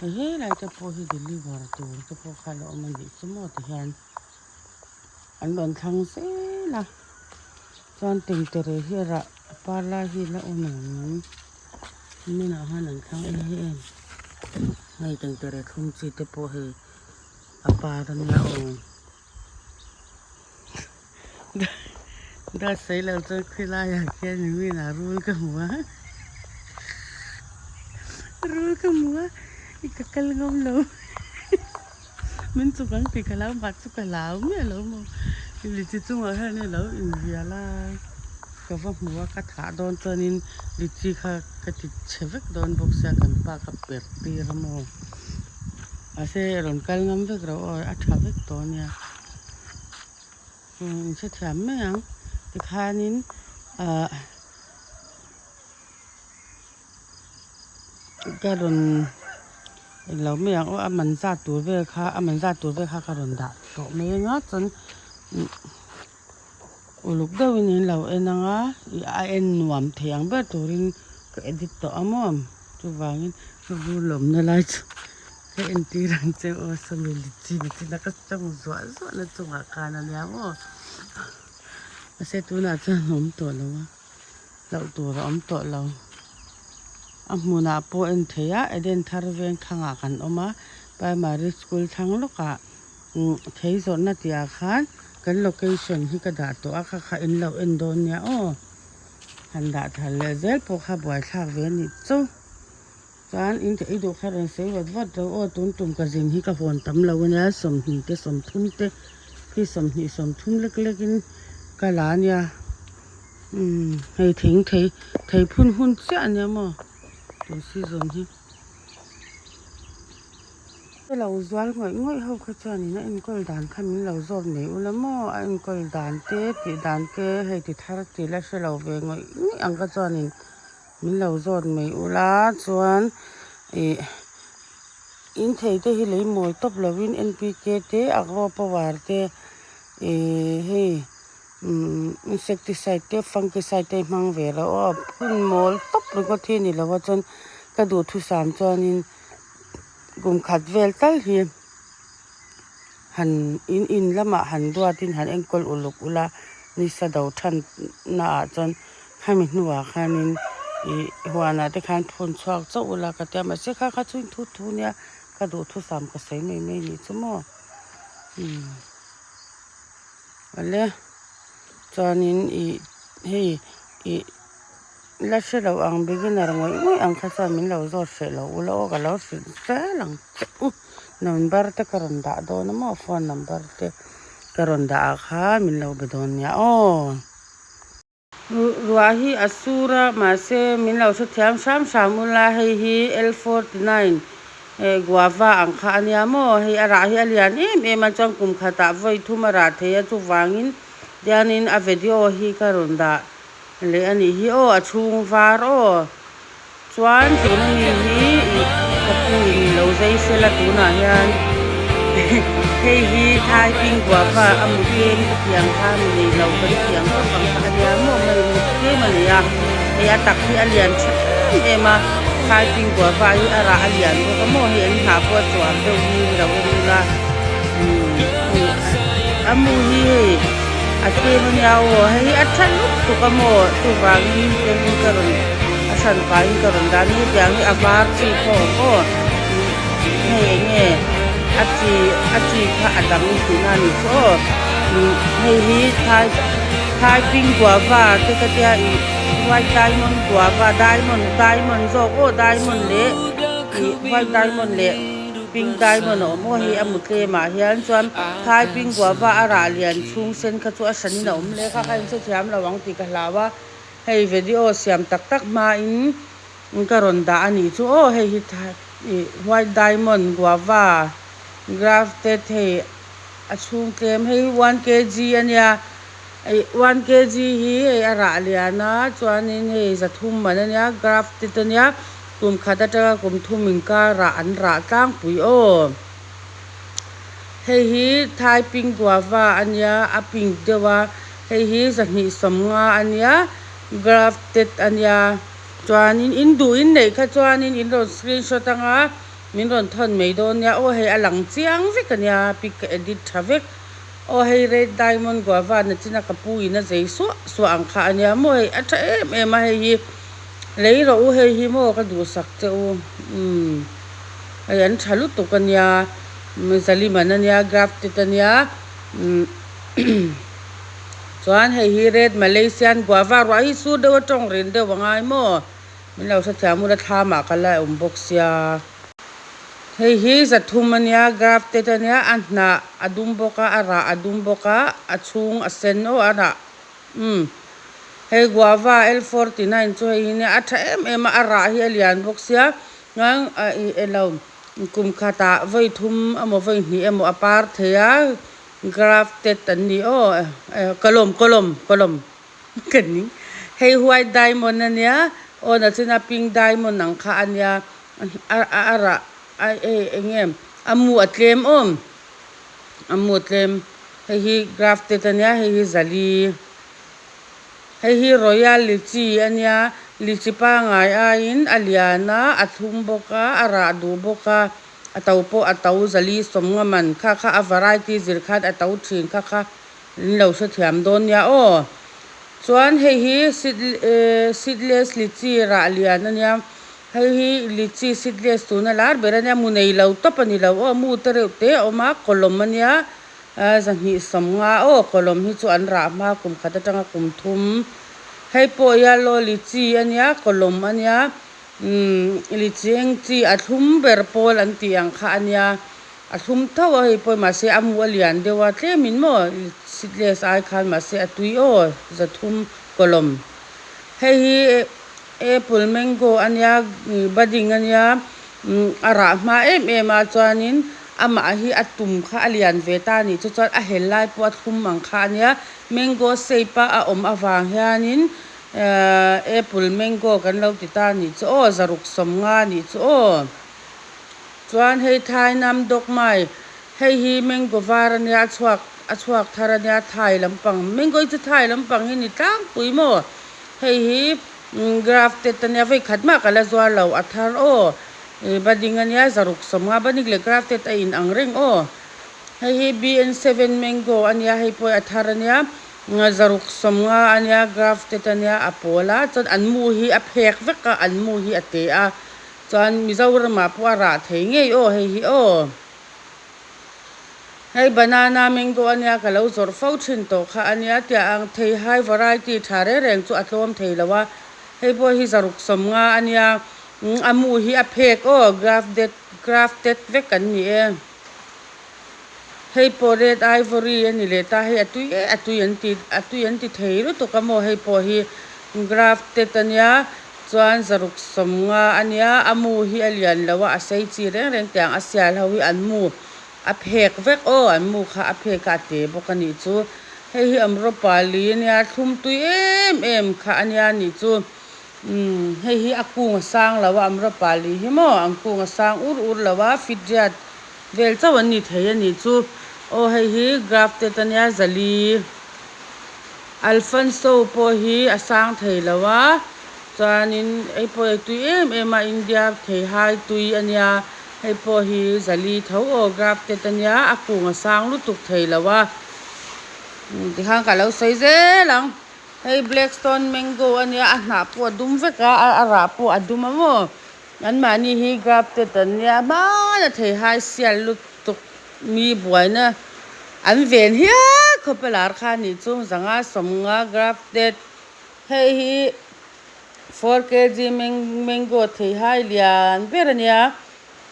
hei helai te pawh hi deliver tur te pawh kha la awm a nih chu maw ti hian an rawn thlang zel a chuan tengtere hi a rah a par lai hi la awm ang niminah khan an thlang em em hei tengtere thlum chi te pawh hei a par a nia aw. Dawt sawi lo chuan khawilaiah khian niminah rul ka hmu a rul ka hmu a i ka kal ngam lo min chuk ang tih ka hlau mah chu ka hlau miah lo maw lichi chungah hian a lo invial a ka va hmu a ka thah dawn chuanin lichi kha ka ti chhe vek dawn bawk sia kan pa ka perh tir a maw. Mahse rawn kal ngam vek ro aw a tha vek tawh a nia in hrethiam mai ang tikhanin ah ka rawn englo mai ang aw a man zat tur vel kha a man zat tur vel kha ka rawn dah tawh mai anga chuan uluk deuhin in lo en anga a en nuam thei ang ber turin ka edit tawh a maw chuvangin ka bur lawmna lai chu ka entir ang che aw sawmi lichi nichina ka tawng zuah zuah na chungah khan a nia maw mahse tunah chuan a awm tawh lo a hlauh tur a awm tawh lo a hmunah pawh en thei a Eden thar veng thangah kan awm a primary school thlang lawkah. Thei zawrhna tih ah khan kan location hi ka dah tawh a kha kha in lo en dawn nia aw han dah thar leh zel pawh kha buaithlak ve a nih chu chuan in i duh kha rawn sawi vat vat ro aw tun tum ka zin hi ka hawn tam lo ania 20 te 30 te khi 20 30 lek lek in ka la ania umm hei thing thei thei phun hun chiah ania maw tun season hi. Ka lo zual ngawih ngawih ho kha chuanin a enkawl dan kha min lo zawt mai ula maw a enkawl dan te tih dan te hei ti thar tih la hre lo ve ngawih ngawih ang kha chuanin min lo zawt mai ula chuan ih in thei te hi lei mawl tawp lovin N_P_K te agro power te ih hei umm insecticide te fungicide te hmang ve loh aw phun mawl tawp ringawt hi a ni lo a chuan ka duhthusam chuanin. Kum khat vel tal hi han in in lamah han duatin han enkawl uluk ula nisa do than naah chuan Khami hnuah khanin ih huanah te khan phun chhuak chauh ula ka tia mahse kha kha chu inthu thu nia ka duhthusam ka sawi mai mai nih chu maw umm awle chuanin ih hei ih la hre lo ang beginner ngawih ngawih ang kha chuan min lo zawt hreh lo ula aw ka lo hrilh zel ang che u number te ka rawn dah dawn a maw phone number te ka rawn dah ah khan min lo be dawn nia aw. Ruah hi a sur a, mahse min lo hrethiam hram hram ula, hei hi L 49 eh guava ang kha a nia maw, hei a rah hi a lian em em a, chuan kum khatah vawi thum a rah thei a, chuvangin tianin a video hi ka rawn dah leh a nih hi aw, a chhung var aw, Chuan tuna mi hi ih ka pu in lo zai sela tunah hian hei hi thai ping guava a mu tlem ka ti ang kha mi nei lo kan ti ang tawp ang kha a nia maw mai mu tlem a nei a hei a tak hi a lian tha em em a thai ping guava hi a rah a lian bawk a maw hei an hnah pawh a chuar deuh hi lo en ula umm hei a mu hi hei a tlem a nia aw hei hi a tha lutuk a maw chuvangin tlem ka rawn a hran pahin ka rawn dah ni hetiang hi a var chi pawh a awm aw hei eng nge a chi a chi kha a dang tihna a nih chu aw hei hi thai thai pink guava te ka tia ih white diamond guava diamond diamond zawk aw diamond leh ih white diamond leh pink diamond a awm aw hei a mu tlem ah hian chuan thai pink guava a rah lian chhung sen kha chu a hranin a awm hle kha kha inhrethiam lo ang tih ka hlau a. Hei video siam tak tak hmain ka rawn dah a nih chu aw hei hi ih white diamond guava grafted hei a chhung tlem hei hi one kg a nia ih one kg hi hei a rah lian a chuanin hei zathum man a nia grafted a nia kum khat atanga kum thum inkar ah an rah tlangpui aw hei hi thai pink guava a nia a pink deuh a. Hei hi zahnih sawmnga a nia, grafted a nia, chuanin in duh in neih kha chuanin in rawn screenshot anga min rawn thawn mai dawn nia, aw hei a lang chiang vek a nia, pic ka edit tha vek, aw hei red diamond guava na china ka pu in a zei suah suah ang kha a nia maw hei a tha em em a hei hi lei rawh u hei hi maw ka duhsak che u umm hei an tha lutuk a nia zaliman a nia grafted a nia umm. Chuan hei hi red Malaysian guava ruah hi sur deuh a tawng rin deuh a ngai maw? Min lo hrethiam ula thlamah ka la awm bawk sia. Hei hi zathum a nia grafted a nia a hnah a dum bawk a a rah a dum bawk a a chhung a sen aw a rah umm hei guava L 49 chu hei hi nia a tha em em a a rah hi a lian bawk sia chuan a ih elo kum khatah vawi thum emaw vawi hnih emaw a par thei a. Grafted an ni aw kawlawm kawlawm kawlawm ka ning hei white diamond a nia aw na china pink diamond ang kha a nia a a rah a hei eng nge a mu a tlem awm a mu a tlem hei hi grafted a nia hei hi zali hei hi royal lychee a nia lychee pangai aiin a lian a a thlum bawk a a rah duh bawk a. A to pawh a to zali sawm nga man kha kha a variety zir khan a to thin kha kha in lo hrethiam dawn nia aw. Chuan hei hi seedless lychee rah lian a nia, hei hi lychee seedless tuna lar ber a nia, mu nei lo tawp a ni lo aw, mu te reuh te a awm a, kawlawm a nia, zahnih sawm nga aw, kawlawm hi chu an rah hma kum khat atanga kum thum. Hei pawh yellow lychee a nia, kawlawm a nia. Umm licheng chi a thlum ber pawl an tih ang kha a nia, a thlum tho a hei pawh mahse a mu a lian deuh a tlemin maw seedless ai khan mahse a tui aw zathum kawlawm. Hei hi apple mango a nia budding a nia umm a rah hma em em a chuanin amah hi a tum kha a lian ve ta a nih chu chuan a hel lai pawh a thlum ang kha a nia mango shape a a awm avang hianin. Apple mango kan lo ti ta anih chu aw zaruk sawmnga anih chu aw chuan hei thai nam dawk mai hei hi mango var ania a chhuak a chhuak thar ania thai lampang mango hi chu thai lampang hi ni tlangpui maw hei hi grafted ania vei khat mah ka la zuar lo a thar aw ih budding ania zaruk sawmnga budding leh grafted a in ang reng aw hei hi BN7 mango ania hei pawh hi a thar ania. Zaruk sawmnga a nia grafted a nia a pawl a chuan an mu hi a phek vek a an mu hi a te a chuan Mizoramah pawh a rah thei ngei aw hei hi aw. Hei banana mango a nia ka lo zawrh fo thin tawh kha a nia tiah ang thei hai variety tha reng reng chu a tlawm thei lo a hei pawh hi zaruk sawmnga a nia a mu hi a phek aw grafted grafted vek an ni e hei pawh red ivory a ni leh ta hei a tui e a tui an ti a tui an ti thei lutuk a maw hei pawh hi grafted a nia. Chuan zaruk sawmnga a nia, a mu hi a lian lo a, a sei chi reng reng tiang a sial ho hi an mu a phek vek aw, an mu kha a phek a a te bawk a nih chu. Hei hi Amrapali a nia, thlum tui em em kha a nia nih chu. Umm hei hi a kung a sang lo a, Amrapali hi maw an kung a sang ur ur lo a, fitriat vel chauh an ni thei a nih chu. Aw hei hi grafted a nia, zali. Alfonso pawh hi a sang thei lo a, chuanin hei pawh hi tui em em a, India theihai tui a nia, hei pawh hi zali tho aw grafted a nia, a kung a sang lutuk thei lo a, tikhan ka lo sawi zel ang, hei black stone mango a nia, a hnah pawh a dum vek a, a rah pawh a dum a maw, anmahni hi grafted an nia, hmana theihai sial lutuk Mi buaina an ven hial khawp a lar kha nih chu zanga sawmnga grafted hei hi 4 kg mango theihai lian ber a nia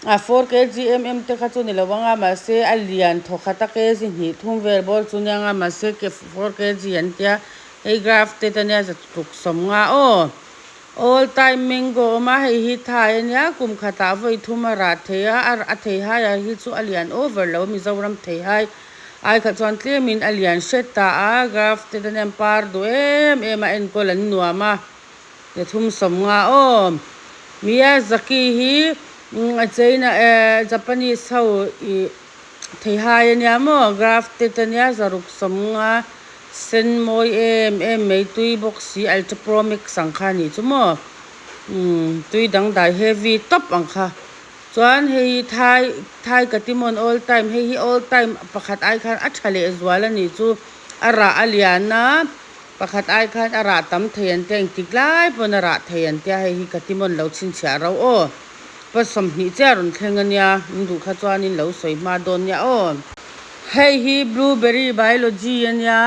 a 4 kg em em te kha chu ni lo ang a mahse a lian thaw khat a kg hnih thum vel bawr chu nia ang a mahse 4 kg an tia hei grafted a nia zatluk sawmnga aw. All time mango awm a, hei hi thai a nia, kum khatah vawi thum a rah thei a, a theihai ah hi chu a lian over lo, Mizoram theihai ai kha chuan tlemin a lian hret ta a, grafted a nia par duh em em a, enkawl an nuam a, ni thum sawmnga aw. Miyazaki hi China eh Japanese ho ih theihai a nia maw, grafted a nia zaruk sawmnga. Sen mawi em em mai tui bawk si ultra pro max ang kha anih chu maw umm tui dangdai heavy tawp ang kha chuan hei hi thai thai katimon all time hei hi all time pakhat ai khan a tha leh zual anih chu a rah a lian a pakhat ai khan a rah tam thei an tia engtik lai pawn a rah thei an tia hei hi katimon lo chhinchhiah rauh aw pa 20 chiah a rawn thleng ania in duh kha chuanin lo sawi hma dawn nia aw. Hei hi blueberry biology a nia,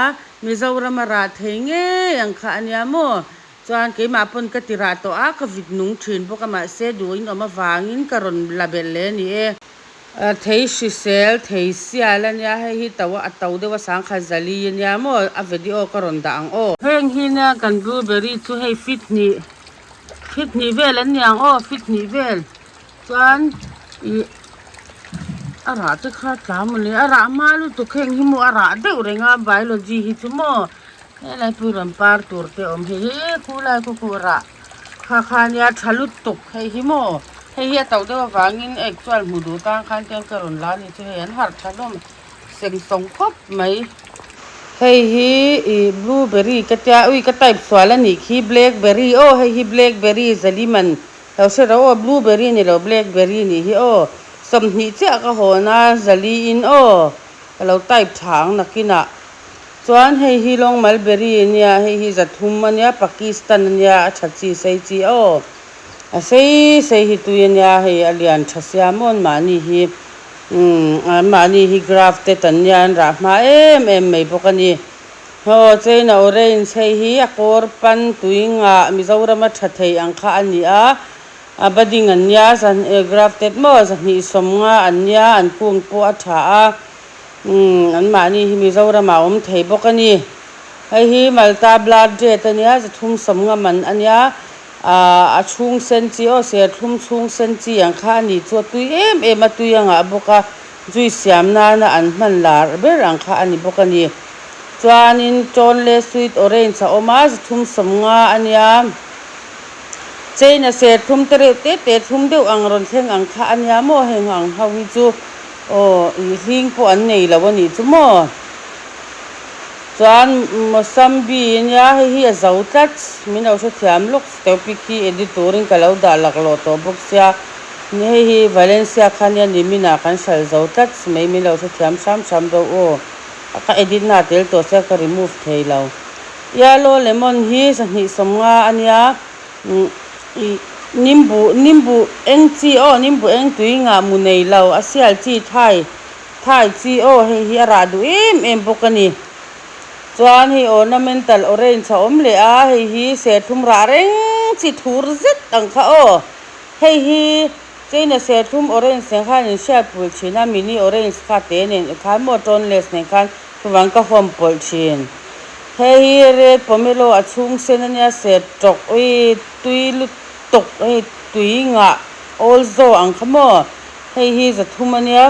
Mizoram a rah thei ngei ang kha a nia maw? Chuan keimah pawn ka ti rah tawh a, ka vit nung thin bawk a, mahse duhin awm avangin ka rawn la belh leh a ni e. Thei hrisel, thei sial a nia, hei hi to a to deuh a sangkhat zali a nia maw? A video ka rawn dah ang aw. Heng hi nia kan blueberry chu hei fit hnih, fit hnih vel an ni ang aw, fit hnih vel. Chuan ih a rah te kha tla mawle a rah hma lutuk heng hi maw a rah deuh reng a biology hi chu maw helai pui rawn par tur te awm hei hi khulai khaw khu rah kha kha nia tha lutuk hei hi maw hei hi a to deuh avangin egg chuan hmu duh tan khan chuan ka rawn la a ni chu hei an harh tha hlawm seng sawng khawp mai. Hei hi ih blueberry ka tia ui ka type sual a nih khi blackberry aw hei hi blackberry zaliman Lo hre ro aw, blueberry ni lo blackberry nih hi aw, 20 chiah ka hawn a, zali in aw, ka lo type tha ang nakinah. Chuan hei hi long mulberry a nia, hei hi 300 a nia, Pakistan a nia, a tha chi sei chi aw, a sei sei hi tui a nia, hei a lian tha sia maw an mahni hi, umm an mahni hi grafted an nia, an rah hma em em mai bawk a ni. Haw China Orange hei hi a kawr pan tui ngah Mizorama tha thei ang kha a ni a, a budding an nia zan grafted maw 250 an nia an kung pawh a tha a, umm an mahni hi Mizoramah a awm thei bawk a ni. Hei hi Malta Blood Red a nia 350 man a nia, ah a chhung sen chi aw serthlum chhung sen chi ang kha a ni chu a tui em em a tui a ngah bawk a. Zui siam nana an hman lar ber ang kha a ni bawk a ni. Chuanin Ṭawn leh Sweet Orange a awm a, 350 a nia. China serthlum te reuh te te thlum deuh ang rawn thleng ang kha a nia maw heng ang ho hi chu aw ih hling pawh an nei lo a nih chu maw. Chuan Mosambi a nia hei hi a zo tlat min lo hrethiam lawk topic hi edit turin ka lo dah laklawh tawh bawk sia. Ni hei hi Valencia kha nia nimin ah kan hralh zo tlat mai min lo hrethiam hram hram deuh aw. Ka edit na a tel tawh sia ka remove thei lo. Yellow lemon hi 250 a nia ih nimbu nimbu eng chi aw nimbu eng tui ngah mu nei lo a sial chi thai thai chi aw hei hi a rah duh em em bawk a ni. Chuan hei ornamental orange a awm leh a hei hi serthlum rah reng chi thur zet ang kha aw hei hi China serthlum orange nen khan in hriat pulh thin a, mini orange kha te nen khan maw toneless nen khan chuvang ka hawm pawlh thin. Hei hi red pomelo a chhung sen a nia ser tawk ui tui lutuk hei tui ngah awl zaw ang kha maw hei hi 300 a nia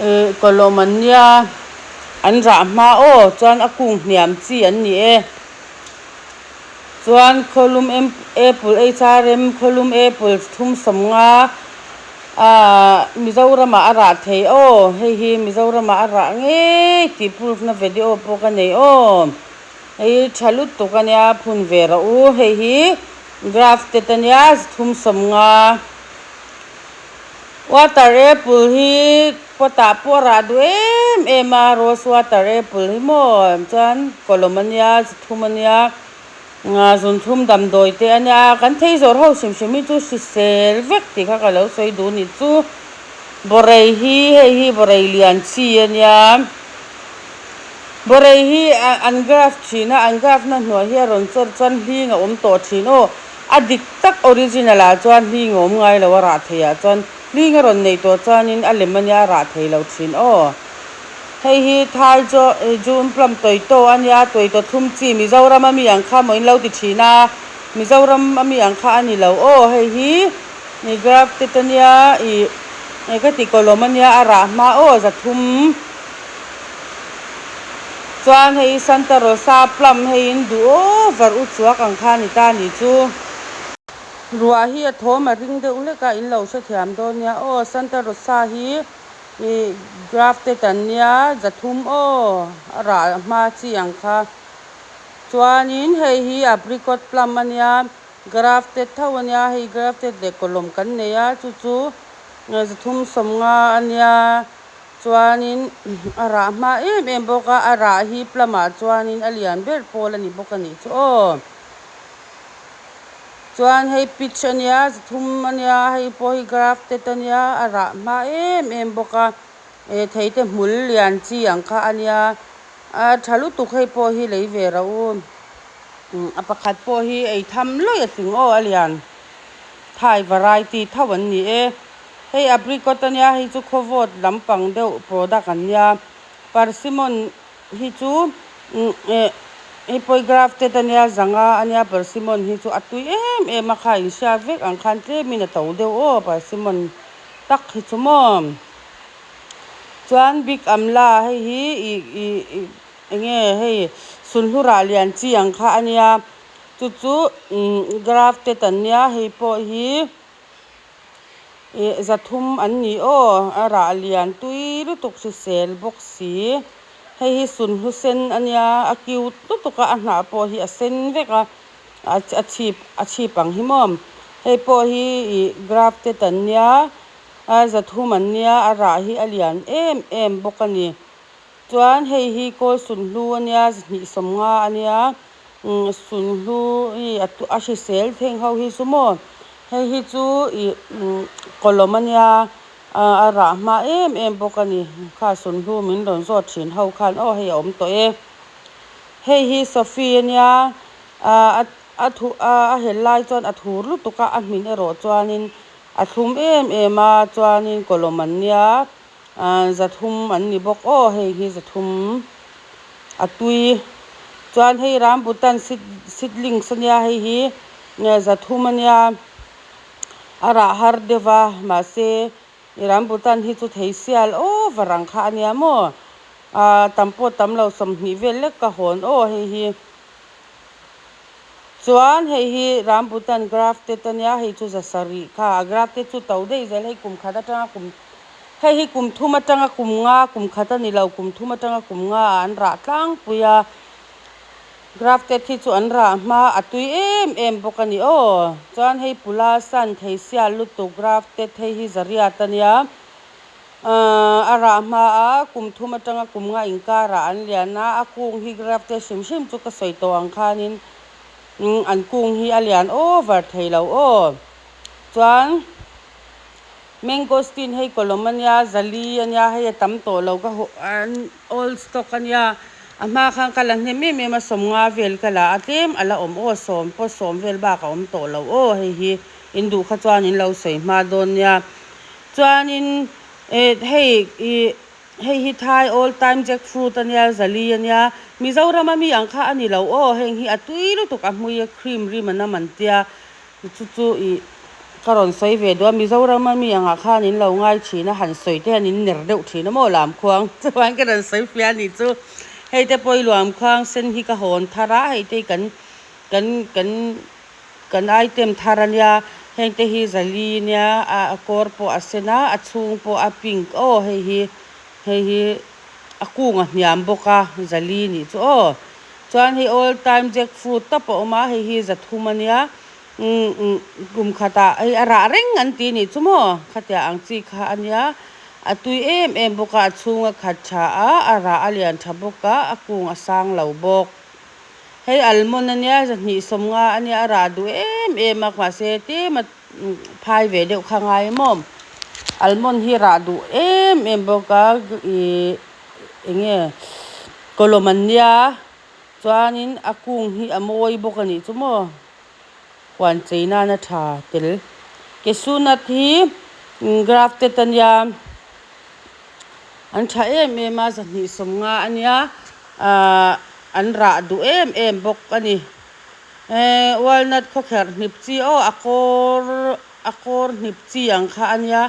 ih kawlawm an nia an rah hma aw chuan a kung hniam chi an ni e. Chuan khawlum apple HRM khawlum apple 350 ah Mizoramah a rah thei aw hei hi Mizoramah a rah ngei tih proof na video pawh ka nei aw hei hi tha lutuk a nia phun ve rawh u hei hi grafted a nia 350. Water apple hi pot ah pawh a rah duh em em a, rose water apple hi maw chuan kawlawm a nia, 300 a nia, zunthum damdawi te a nia, kan thei zawrh ho hrim hrim hi chu hrisel vek tih kha ka lo sawi duh ni chu. Bawrei hi hei hi bawrei lian chi a nia, bawrei hi an graft thin a, an graft na hnuai hi a rawn chawr chuan hling a awm tawh thin aw. A dik tak original ah chuan hling a awm ngai lo a rah thei ah chuan hling a rawn neih tawh chuanin a lem a nia a rah thei lo thin aw. Hei hi Thai chu June plum toito a nia toito thlum chi Mizoram a mi ang kha maw in lo ti thin a Mizoram a mi ang kha a ni lo aw hei hi i grafted a nia ih ka ti kawlawm a nia a rah hma aw 300. Chuan hei Santa Rosa plum hei in duh over u chuak ang kha ni ta ni chu. Ruah hi a thawm a ring deuh hlek a, in lo hrethiam dawn nia aw. Santa Rosa hi ih grafted an nia, 300 aw a rah hma chi ang kha. Chuanin hei hi apricot plum a nia, grafted tho a nia, hei grafted leh kawlawm kan nei a, chu chu 350 a nia. Chuanin a rah hma em em bawk a, a rah hi plum ah chuanin a lian ber pawl a ni bawk a nih chu aw. Chuan hei peach a nia, 300 a nia, hei pawh hi grafted a nia, a rah hma em em bawk a, eh thei te hmul lian chi ang kha a nia, a tha lutuk hei pawh hi lei ve rawh u. A pakhat pawh hi ei tham lawih a tling aw a lian. Thai variety tho an ni e. Hei apricot a nia, hei chu khawvawt lampang deuh product an nia. Persimmon hi chu eh hei pawh grafted a nia, 500 a nia persimmon hi chu a tui em em a kha inhriat vek ang khan tlemin a to deuh aw persimmon tak hi chu maw. Chuan big amla hei hi ih ih ih eng nge hei sunhlurah lian chi ang kha a nia, chu chu grafted an nia hei pawh hi. Ih 300 an ni aw, a rah lian tui lutuk hrisel bawk si. Hei hi sunhlu sen a nia, a cute lutuk a, a hnah pawh hi a sen vek a, a chhip a chhip ang hi maw. Hei pawh hi ih grafted an nia, a 300 an nia, a rah hi a lian em em bawk a ni. Chuan hei hi kawl sunhlu a nia, 250 a nia, sunhlu hi a hrisel theng ho hi chu maw. Hei hi chu ih kawlawm a nia a rah hma em em bawk a ni. Kha sunhlu min rawn zawt thin ho khan aw hei a awm tawh e. Hei hi Sophie a nia a thu a hel lai chuan a thur lutuk a, a hmin erawh chuanin a thlum em em a chuanin kawlawm an nia 300 an ni bawk aw hei hi 300 a tui. Chuan hei rambutan seedlings a nia hei hi. Nge 300 a nia, a rah har deuh va, mahse i rambutan hi chu thei sial over ang kha a nia maw? Ahh tam pawh tam lo 20 vel lek ka hawn aw hei hi. Chuan hei hi rambutan grafted a nia, hei chu 700 kha, a grafted chu to daih zel hei kum khat atanga kum hei hi kum thum atanga kum nga kum khat a ni lo kum thum atanga kum nga ah an rah tlangpui a. Grafted hi chu an rah hma a tui em em bawk a ni aw. Chuan hei pula san thei sial lutuk grafted hei hi 800 a nia. Ahh a rah hma a kum thum atanga kum nga inkarah an lian a a kung hi grafted hrim hrim chu ka sawi tawh ang khanin umm an kung hi a lian over thei lo aw chuan mangosteen hei kawlawm ania zali ania hei a tam tawh lo ka hawh an old stock ania a hma khan ka la hnem em em a sawmnga vel ka la a tlem a la awm aw sawm pawh sawm vel bak a awm tawh lo aw hei hi in duh kha chuan in lo sawi hma dawn nia. Chuanin eh hei ih hei hi Thai old time jack fruit a nia zali a nia Mizoram a mi ang kha a ni lo aw heng hi a tui lutuk a hmui a cream rim a nam an tia chu chu ih ka rawn sawi ve duh a Mizoram a mi angah khan in lo ngai thin a han sawi te hian in ner deuh thin a maw lam khuang chuan ka rawn sawi fiah a nih chu hei te pawh i luam khuang sen hi ka hawn thar a hei te hi kan kan kan. Kan item thar a nia, heng te hi zali nia a kawr pawh a sen a, a chhung pawh a pink aw hei hi hei hi a kung a hniam bawk a zali nih chu aw. Chuan hei all time jack fruit tawp a awm a, hei hi zathum a nia umm umm kum khatah hei a rah reng an ti nih chu maw khatiang ang chi kha a nia, a tui em em bawk a, a chhung a khat tha a, a rah a lian tha bawk a, a kung a sang lo bawk. Hei almond ania zahnih sawmnga ania a rah duh em em a mahse tlem a phai ve deuh kha ngai maw almond hi rah duh em em bawk a ih eng nge kawlawm an nia chuanin a kung hi a mawi bawk a nih chu maw huan chei nana tha tel cashew nut hi grafted ania. An tha em em a, zahnih sawmnga a nia, ahh an rah duh em em bawk a ni. Ehh walnut khawkherh hnip chi aw a kawr a kawr hnip chi ang kha a nia,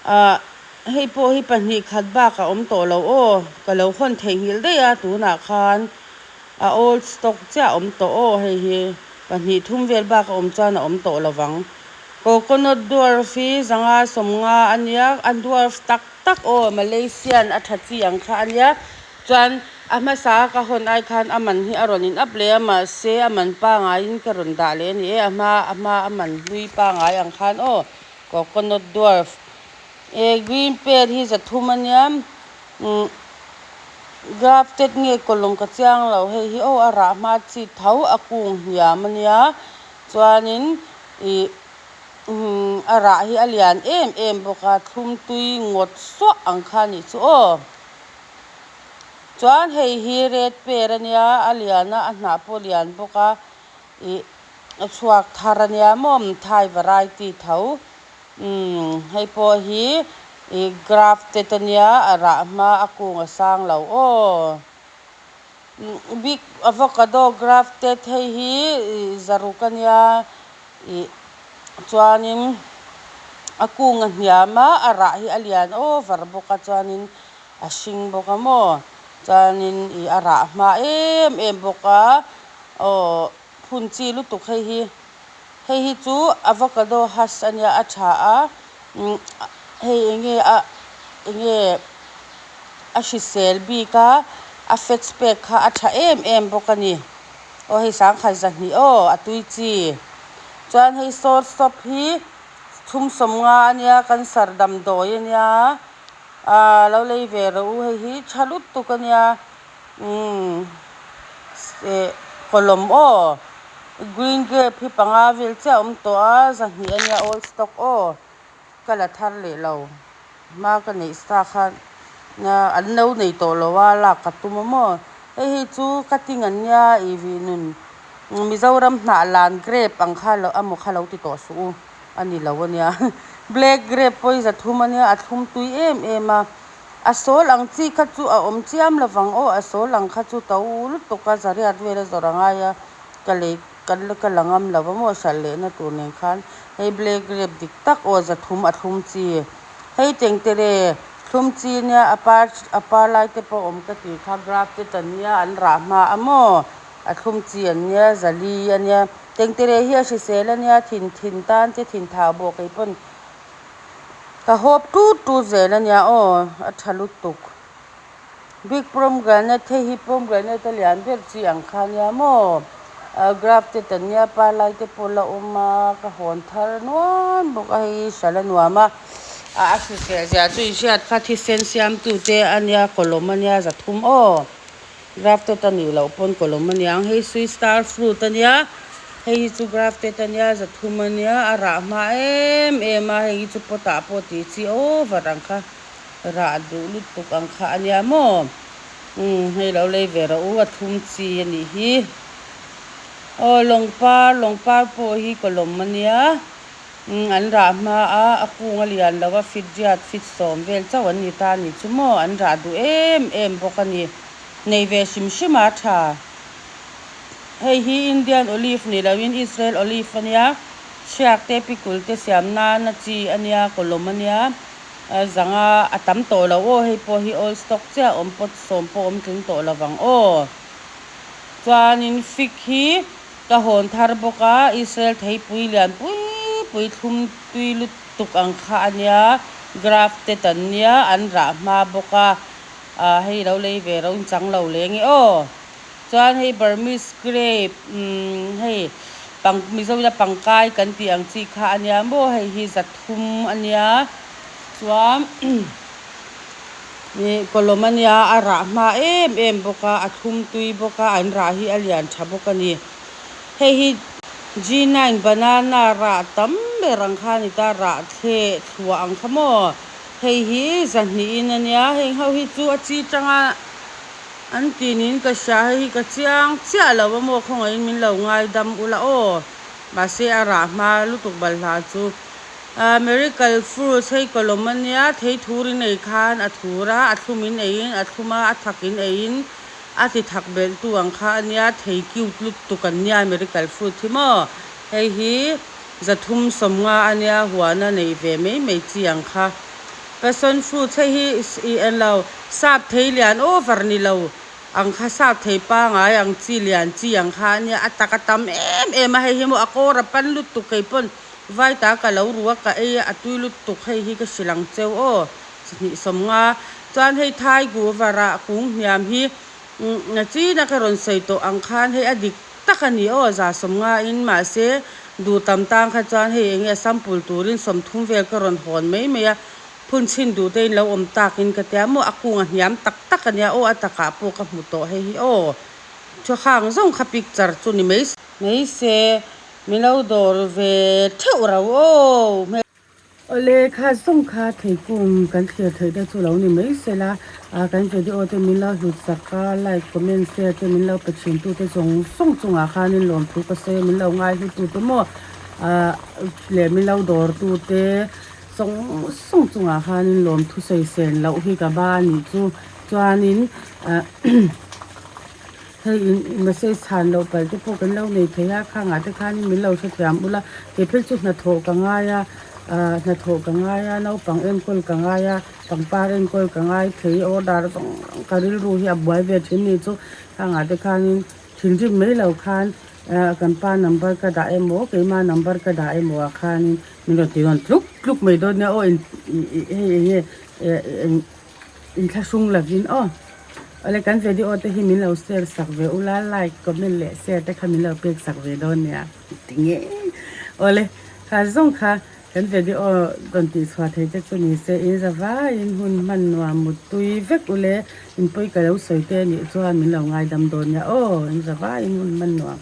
ahh hei pawh hi pahnih khat bak a awm tawh lo aw, ka lo hawn theihnghilh daih a tunah khan a old stock chiah a awm tawh aw hei hi pahnih thum vel bak a awm chuan a awm tawh lo vang. Coconut dwarf hi zanga sawmnga a nia, a dwarf tak tak aw, Malaysian a tha chi ang kha a nia. Chuan a hmasa ka hawn ai khan a man hi a rawn in up leh a, mahse a man pangaiin ka rawn dah leh a ni e, a hma a hma a man hlui pangai ang khan aw, coconut dwarf. Eh green pear hi zathum a nia, umm grafted nge kawlawng ka chiang lo hei hi aw a rah hma chi tho a kung hniam a nia, chuanin. Ih umm a rah hi a lian em em bawk a thlum tui ngawt suah ang kha a nih chu aw. Chuan hei hi red pear a nia a lian a a hnah pawh a lian bawk a ih a chhuak thar a nia maw thai variety tho umm hei pawh hi ih grafted a nia a rah hma a kung a sang lo aw. Big avocado grafted hei hi ih zaruk a nia ih chuanin a kung a hniam a a rah hi a lian over bawk a chuanin a hring bawk a maw chuanin ih a rah hma em em bawk a aw phun chi lutuk hei hi hei hi chu avocado husk a nia a tha a umm hei eng nge a eng nge. A hrisel bik a, a fats pek kha a tha em em bawk a ni. Aw hei sangkhat zahnih aw a tui chi. Chuan hei salt stop hi thum sawmnga a nia cancer damdawi a nia ah lo lei ve rawh u hei hi tha lutuk a nia umm eh kawlawm aw green grape hi panga vel chiah a awm tawh a zahnih a nia old stock aw. Ka la thar leh lo. Hma ka neih sa khan an lo nei tawh lo a, lak ka tum a maw. Hei hi chu cutting an nia i vih nun Mizoram hnah lan grape ang kha lo emaw kha lo ti tawh suh u a ni lo a nia. Black grape pawh hi zathum a nia, a thlum tui em em a. A sawl ang chi kha chu a awm chiam lovang aw, a sawl ang kha chu to lutuk a zariat vel a zawrh a ngai a ka lei. Ka ka la ngam lo va maw hralh lehna tur nen khan hei black grape dik tak aw zathum a thlum chi hei tengtere thlum chi nia a par a par lai te pawh awm ka tih kha grafted an nia an rah hma a maw a thlum chi an nia zali a nia tengtere hi a hrisel a nia thin thin tan te thin thau bawk kei pawn ka hawp tut tut zel a nia aw a tha lutuk. Big pomegranate hei hi pomegranate a lian ber chi ang kha nia maw ah grafted an nia par lai te pawh la awm a ka hawn thar nuam bawk a hei hi hralh a nuam a A hrisel zia chu i hriat kha thisen siamtute a nia kawlawm a nia zathum aw. Grafted a nih loh pawn kawlawm a niang. Hei sui star fruit a nia, hei hi chu grafted a nia zathum a nia, a rah hma em em a, hei hi chu pot ah pawh tih chi over ang kha, rah duh lutuk ang kha a nia maw? Umm hei lo lei ve rawh u, a thum chi a nih hi. Aw lawngpar, lawngpar pawh hi kawlawm a nia. Umm an rah hma a, a kung a lian lo a, fit riat fit sawm vel chauh an ni ta a nih chu maw, an rah duh em em bawk a ni. Nei ve hrim hrim a tha. Hei hi Indian olive ni loin Israel olive a nia, hriak te pikul te siam nana chi a nia, kawlawm a nia, zanga a tam tawh lo aw, hei pawh hi old stock chiah awm pawt sawm pawh awm tling tawh lovang aw. Chuanin fig hi Ka hawn thar bawk a, Israel theipui lian pui pui thlum tui lutuk ang kha a nia, grafted an nia, an rah hma bawk a, ah hei lo lei ve ro in chang lo leng e aw. Chuan hei Burmese grape umm hei pang Mizo ina pangkai kan tih ang chi kha a nia maw hei hi zathum a nia chuan Ih kawlawm a nia, a rah hma em em bawk a, a thlum tui bawk a, an rah hi a lian tha bawk a ni. Hei hi G nine banana rah tam ber ang kha a ni ta, rah thleh thluah ang kha maw? Hei hi zahnih in a nia, heng ho hi chu a chi tanga an ti niin ka hria, hei hi ka chiang chiah lo a maw khawngaihin min lo ngaidam ula aw, mahse a rah hma lutuk balhla chu. Miracle fruits hei kawlawm a nia, thei thur in ei khan a thur a, a thlum in ei in a thlum a, a thak in ei in a ti thak belh tu ang kha a nia, thei cute lutuk an nia miracle fruit hi maw, hei hi zathum sawmnga a nia huan a neih ve mai mai chi ang kha. Passion fruits hei hi ih englo sap thei lian over ni lo ang kha sap thei pangai ang chi lian chi ang kha a nia, a tak a tam em em a hei hi maw a kawr a pan lutuk keipawn Vaita ka lo ru a, ka ei a, a tui lutuk hei hi ka hrilh ang cheu aw, chihnih sawmnga. Chuan hei Thai guvarah kung hniam hi na china ka rawn sawi tawh ang khan hei a dik tak a ni aw, za sawmnga in mahse duh tam tang kha chuan hei enge a sample turin sawmthum vel ka rawn hawn mai mai a, phun chhin duh te in lo awm takin ka tia maw, a kung a hniam tak tak a nia aw, a takah pawh ka hmu tawh hei hi aw, thuakhang zawng kha picture chu ni mai mai se. Min lo dawr ve theuh ro aw. Awle kha zawng kha theikung kan thlir theih te chu lo ni mai sela a kan video te min lo hlut sak a like comment share te min lo pe thin tu te zawng zawng chungah khanin lawmthu ka sawi a min lo ngai hlu tu te maw ah leh min lo dawr tu te zawng zawng chungah khanin lawmthu sawi sen loh hi ka ba anih chu chuanin ah. Hei in message chhan loh palh te pawh kan lo nei thei a, khangah te khanin min lo hrethiam ula, kei phei chu hnathawh ka ngai a, ah hnathawh ka ngai a, naupang enkawl ka ngai a, pangpar enkawl ka ngai thei order zawng zawng ka rilru hi a buai ve thin ni chu, khangah te khanin thinrim mai lo khan ah kan pa number ka dah emaw keima number ka dah emaw ah khanin min rawn ti rawn tluk tluk mai dawn nia aw in hei eng nge eng. Inthlahrung lovin aw. Awle kan video te hi min lo share sak ve ula like comment leh share te kha min lo pek sak ve dawn nia tinge awle kha zawng kha kan video rawn tih chhuah thei te chu ni se in za vaiin hun hman nuam mut tui vek ule in pawi ka lo sawi te nih chuan min lo ngaidam dawn nia aw in za vaiin hun hman nuam.